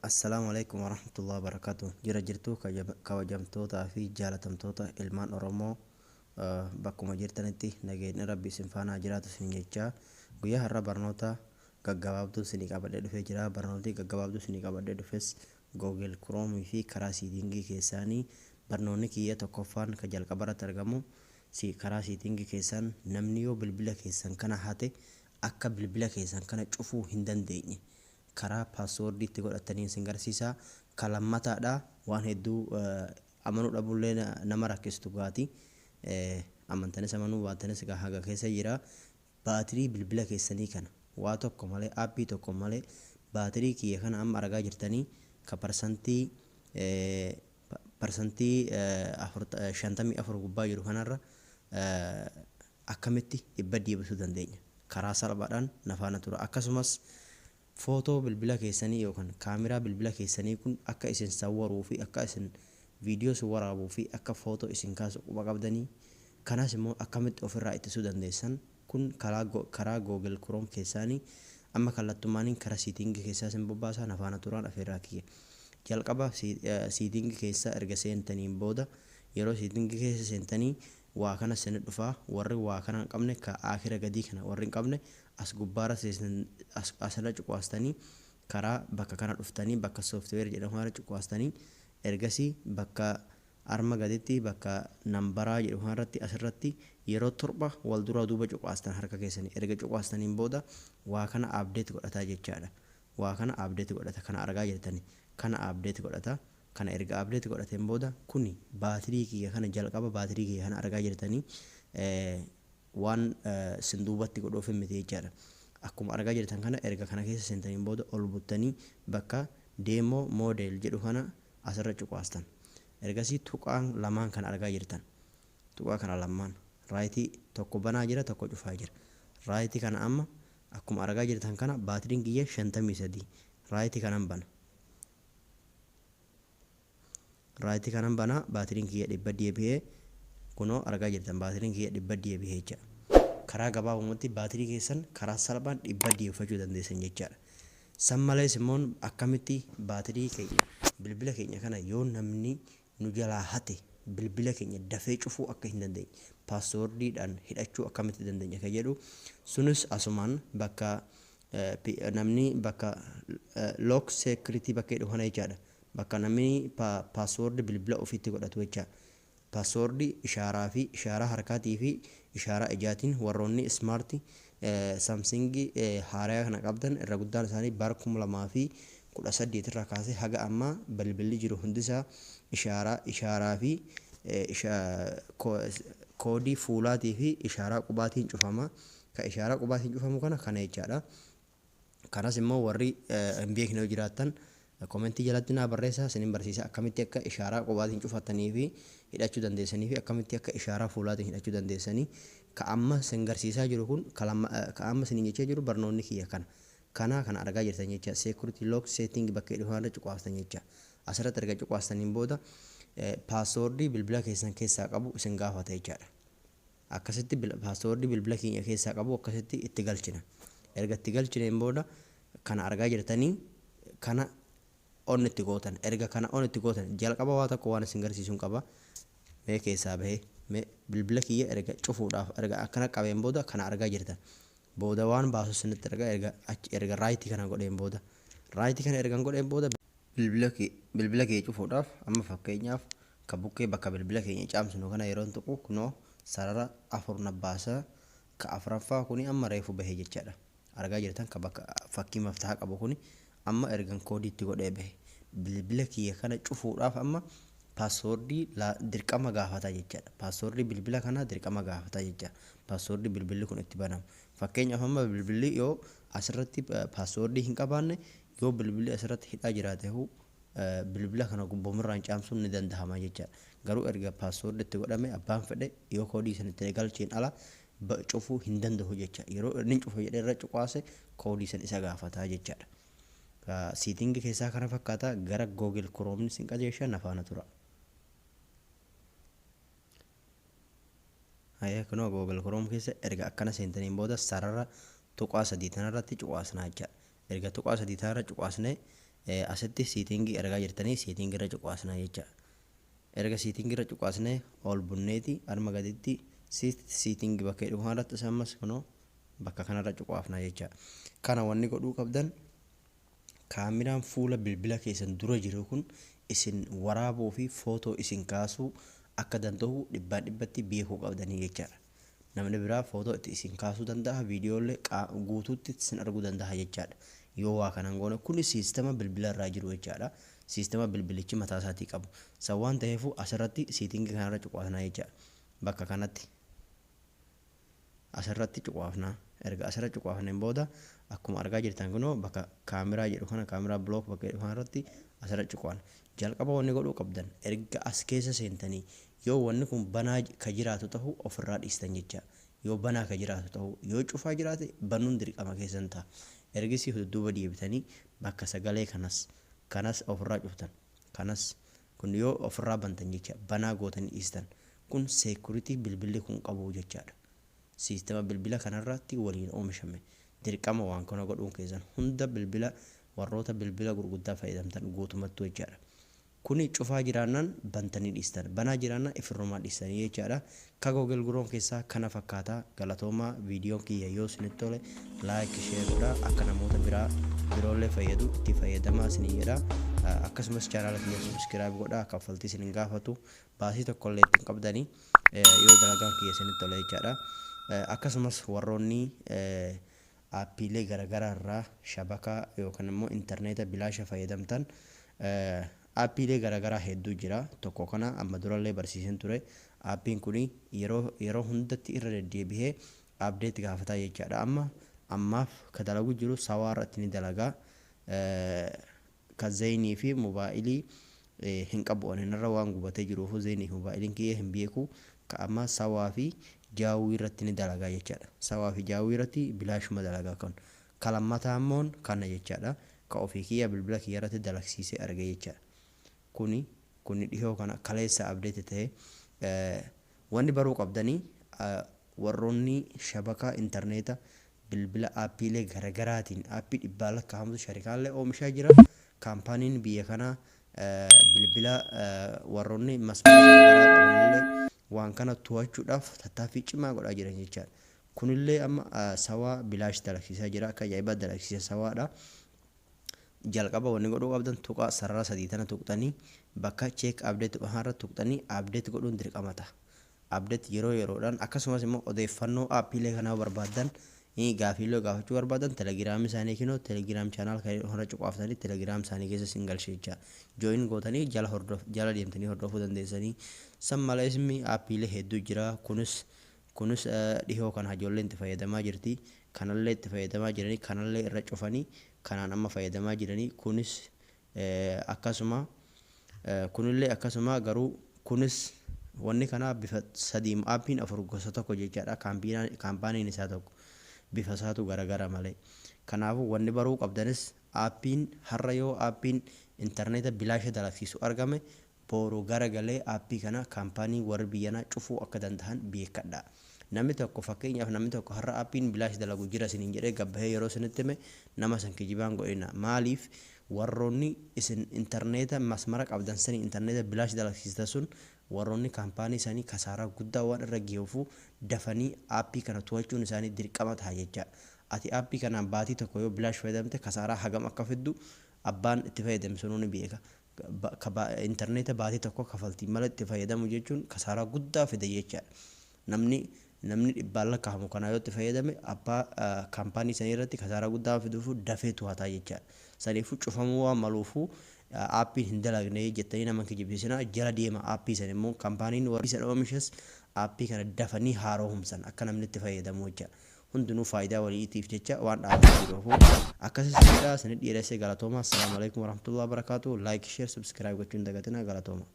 Assalaamu alaikum warahmatullahi wabarakatuh. Jira jirtu kabajamtootaa fi jaalatamtoota ilmaan Oromoo, bakkuma jirtanitti nageenyi Rabbi isin faana jiraatu isin jechaa, guyyaa har'a barnoota gaggabaabduu isinii qabadhee dhufee jira. Barnootni gaggabaabduu isinii qabadhee dhufes Google Chrome fi karaa setting keessaanii. Barnoonni kiyya tokkoffaan kan jalqaba irratti argamu karaa setting keessaan namni yoo bilbila keessan kana hate akka bilbila keessan kana cufuu hin dandeenye karaa password itti godhatanii isin garsiisa. Kan lammataadha, waan hedduu amanuu dhabullee nama rakkistu gaati. Amantanis amanuu baatanis haga keessa jira. Baatirii bilbila keessanii kana waa tokko malee, app tokko malee, baatirii kiyya kana amma argaa jirtanii ka parsantii 54 gubbaa jiru kanarra akkamitti 100 deebisuu dandeenya? Karaa salphaadhaan na faana tura. Akkasumas footoo bilbila keessanii yookaan kaameraa bilbila keessanii kun akka isin sawwaruu fi akka isin viidiyoo isin waraabuu fi akka footoo isin kaasu quba qabdanii, kanas immoo akkamitti ofirraa ittisuu dandeessan, kun karaa Google Chrome keessaanii. Amma kallattumaaniin karaa setting keessaa isin bobbaasaa, na faana turaan afeerraa kiyya. Jalqaba setting keessa erga seentaniin booda, yeroo setting keessa seentanii waa kana isin dhufaa. Warri waa kana hin qabne, ka akira gadii kana warri hin qabne, as gubbaarra asirra cuqaastanii karaa bakka kana dhuftanii bakka software jedhamu kana cuqaastanii, ergasii bakka arma gaditti bakka nambaraa jedhu kanarratti asirratti yeroo 7 wal duraa duuba cuqaastan harka keessanii. Erga cuqaastaniin booda waa kana update godhataa jechaadha. Waa kana update godhata, kana argaa jirtanii kana update godhata. Kana erga update godhateen booda kuni baatirii kiyya kana jalqaba baatirii kiyya kana argaa jirtanii waan sin duubatti godhuuf miti jechaadha. Akkuma argaa jirtan kana erga kana keessa seentaniin booda ol buttanii bakka demo mode jedhu kana asirra cuqaastan. Ergasii tuqaan lamaan kan argaa jirtan. Tuqaa kana lamaan right tokko banaa jira, tokko cufaa jira. Right kana amma akkuma argaa jirtan kana baatiriin kiyya 53, right kanan bana. Right kanan bana, baatiriin kiyya 100 deebi'ee. Kunoo argaa jirtan, baatiriin kiyya 100 deebi'ee jecha. Karaa gabaabumatti baatirii keessan karaa salphaan 100 deebifachuu dandeessan jechaadha. San malees immoo akkamitti baatirii keenya bilbila keenya kana yoo namni nu jalaa hate bilbila keenya dafee cufuu akka hin dandeenye passwordiidhaan hidhachuu akkamitti dandeenya kan jedhu, sunis asumaan bakka namni bakka lock security bakka jedhu kana jechaadha. Bakka namni password bilbila ofiitti godhatu jecha. Password ishaaraa fi ishaaraa harkaatii fi ishaaraa ijaatiin warroonni smart Samsung haaraa kana qabdan irra guddaan isaanii bara 2018 irraa kaasee haga ammaa bilbilli jiru hundisaa ishaaraa fi koodii fuulaatii fi ishaaraa qubaatiin cufama. Ka ishaaraa qubaatiin cufamu kana jechaadha. Kanas immoo warri hin beekne yoo jiraattan comment jalatti naa barreessaa, isinin barsiisa akkamitti akka ishaaraa qubaatiin cufattanii fi hidhachuu dandeessanii fi akkamitti akka ishaaraa fuulaatiin hidhachuu dandeessanii. Ka amma isin garsiisaa jiru kun, ka amma isinin jechaa jiru barnoonni kiyya kana. Kana argaa jirtan jecha, security lock setting bakka jedhu kanarra cuqaastan jecha. Asirratti erga cuqaastaniin booda password bilbila keessan keessaa qabu isin gaafata jechaadha. Akkasitti password bilbila keenya keessaa qabu akkasitti itti galchina. Erga itti galchineen booda kana argaa jirtanii kana on itti gootan. Erga kana on itti gootan, jalqaba waa tokko waan isin garsiisuun qaba. Mee keessaa bahee, mee bilbila kiyya erga cufuudhaaf erga akkana qabeen booda kana argaa jirtan. Booda waan baasu isinitti erga erga achi erga right kana godheen booda, right kana erga godheen booda, bilbila kee cufuudhaaf amma fakkeenyaaf ka bukkee bakka bilbila keenya caamsinu kana yeroo tuqu kunoo sarara afur na baasa. Ka afuraffaa kuni amma reefu bahee jechaadha. Argaa jirtan, ka bakka fakkii maftaha qabu kuni amma ergan koodii itti godhee bahe. Bilbila kiyya kana cufuudhaaf amma password dirqama gaafata jechaadha. Password bilbila kanaa dirqama gaafata jecha. Password bilbilli kun itti banamu. Fakkeenyaaf amma bilbilli yoo asirratti password hin qabaanne, yoo bilbilli asirratti hidhaa jiraate, bilbila kana gubbamarraan caamsuun ni dandahama jechaadha. Garuu erga password itti godhame abbaan fedhe yoo koodii san itti galcheen ala cufuu hin danda'u jecha. Yeroo inni cufa jedhee irra cuqaase koodii san isa gaafataa jechaadha. Setting keessaa kana fakkaata. Gara Google Chrome sin qajeesha, na faana tura. Hayya, kunoo Google Chrome keessa erga akkana seentaniin booda sarara tuqaa sadii tanarratti cuqaasnaa jechaadha. Erga tuqaa sadii tanarra cuqaasnee Asitti setting argaa jirtanii, setting irra cuqaasnaa jecha. Erga setting irra cuqaasnee ol bunneeti arma gaditti setting bakka jedhu kanarratti ammas kunoo bakka kanarra cuqaafnaa jecha. Kana wanni godhuu qabdan, kaameraan fuula bilbila keessan dura jiru kun isin waraabuu fi footoo isin kaasuu akka danda'u dhibbaan dhibbatti beekuu qabdanii jechaadha. Namni biraa footoo itti isin kaasuu danda'a, viidiyoolee guutuutti isin arguu danda'a jechaadha. Yoo waa kanan goone, kuni siistama bilbila irraa jiru jechaadha. Siistama bilbilichi mataa isaatii qabu. San waan ta'eef asirratti setting kanarra cuqaasnaa jechaadha. Bakka kanatti asirratti cuqaafnaa. Erga asirra cuqaafneen booda akkuma argaa jirtan kunoo bakka kaameraa jedhu kana, camera block bakka jedhu kanarratti asirra cuqaana. Jalqaba wanni godhuu qabdan, erga as keessa seentanii yoo wanni kun banaa ka jiraatu ta'u ofirraa dhiistan jecha. Yoo banaa ka jiraatu ta'u, yoo cufaa jiraate banuun dirqama keessan ta'a. Ergisii dudduuba deebitanii bakka sagalee kanas ofirraa cuftan. Kanas kun yoo ofirraa bantan jecha, banaa gootanii dhiistan, kun security bilbilli kun qabu jechaadha. Siistama bilbila kanarratti waliin oomishame. Dirqama waan kana godhuun keessan hunda bilbila warroota bilbila gurguddaa fayyadamtan guutumattuu jechaadha. Kuni cufaa jiraannaan bantanii dhiistan, banaa jiraannaan ifirrumaa dhiistanii jechaadha. Ka Google Chrome keessaa kana fakkaataa. Galatoomaa. Viidiyoon kiyya yoo isinitti tole like, share godhaa, akka namoota biraa biroollee fayyadu itti fayyadamaa isinii jedha. Akkasumas chaanaala kiyya subscribe godhaa, kaffaltii isin hin gaafatu, baasii tokkollee ittiin qabdanii yoo dalagaan kiyya isinitti tole jechaadha. Akkasumas warroonni aappiilee garaagaraa irraa shabakaa yookaan immoo intarneeta bilaasha fayyadamtan, aappiilee garaagaraa hedduu jira. Tokko kana amma durallee barsiiseen ture. Aappiin kun yeroo yeroo hundatti irra deddeebi'ee update gaafataa jechaadha. Amma ammaaf ka dalagu jiru sawaa irratti ni dalagaa. Ka Zainii fi mobaayilii hin qabu, ani irra waan gubatee jiruuf Zainii fi mobaayiliin kiyya hin beeku. Ka amma sawaa fi jaawwii irratti ni dalagaa jechaadha. Sawaa fi jaawwii irratti bilaashuma dalagaa kan. Ka lammataa immoo kana jechaadha. Ka ofii kiyya bilbila kiyya irratti dalagsiisee arge jechaadha. Kuni dhihoo kana kaleessa update ta'e. Wanni baruu qabdanii, warroonni shabakaa intarneeta bilbila aappiilee garaagaraatiin aappii dhibbaa lakkaa'amtu sharikaallee oomishaa jira. Kaampaaniin biyya kanaa bilbila warroonni masmara garaagaraa qabanillee waan kana to'achuudhaaf tattaaffii cimaa godhaa jiran jechaadha. Kunillee amma sawaa bilaash dalagsiisaa jira. Akka ajaa'ibaa dalagsiisa sawaadha. Jalqaba wanni godhuu qabdan, tuqaa sarara sadii tana tuqxanii bakka check update irra tuqxanii update godhuun dirqama ta'a. Update yeroo yeroodhaan. Akkasumas immoo odeeffannoo aappiilee kanaa barbaaddan, gaafiilee gaafachuu barbaadan, telegiraamii isaanii kinoo Telegram channel kan irra cuqaaftanii Telegram isaanii keessa isin galche jecha, join gootanii jala hordof jala deemtanii hordofuu dandeessanii. San malees aappiilee hedduu jira. Kunis dhihoo kana ijoolleen itti fayyadamaa jirti. Kanallee itti fayyadamaa jiranii, kanallee irra cufanii kanaan amma fayyadamaa jiranii. Kunis akkasuma, kunillee akkasuma. Garuu kunis wanni kana bifa sadii, aappiin afur gosa tokko jechaadha. Kaampaaniin isaa tokko, bifa isaatu garagara malee. Kanaafuu wanni baruu qabdanis, aappiin har'a yoo aappiin intarneeta bilaasha dalagsiisu argame, boru garagalee aappii kana kaampaanii warri biyyanaa cufuu akka danda'an beekadha. Namni tokko, fakkeenyaaf, namni tokko har'a aappiin bilaash dalagu jira isiniin jedhee gabbahee yeroo isinitti hime, nama san kijibaan godhina. Maaliif? Warroonni isin intarneeta masmara qabdan sanii intarneeta bilaash dalagsiistan sun, warroonni kaampaanii isaanii kasaaraa guddaa waan irra geessuuf dafanii aappii kana to'achuun isaanii dirqama ta'a jechaadha. Ati aappii kanaan baatii tokko yoo bilaash fayyadamte kasaaraa hagam akka fiddu abbaan itti fayyadame sunuu ni beeka. Intarneeta baatii tokko kafaltii mala itti fayyadamu jechuun kasaaraa guddaa fida jechaadha. Namni dhibbaan lakkaa'amu kanaa yoo itti fayyadame abbaa kaampaanii sanii irratti kasaaraa guddaa fiduuf dafee to'ataa jechaadha. Saniifuu cufamuu waan maluufuu aappiin hin dalagne jettanii nama kijibsiisinaa, jala deema. Aappii san immoo kaampaaniin warri san oomishes aappii kana dafanii haaromsan akka namni itti fayyadamu jecha. Hundinuu faayidaa waliitiif jecha waan dhaabbatee jiruufu akkasis jedha. Isinit dhiyeessee, galatooma. Assalaamu alaikum warahmatullahi wabarakaatu. Like, share, subscribe gochuun dagatina. Galatooma.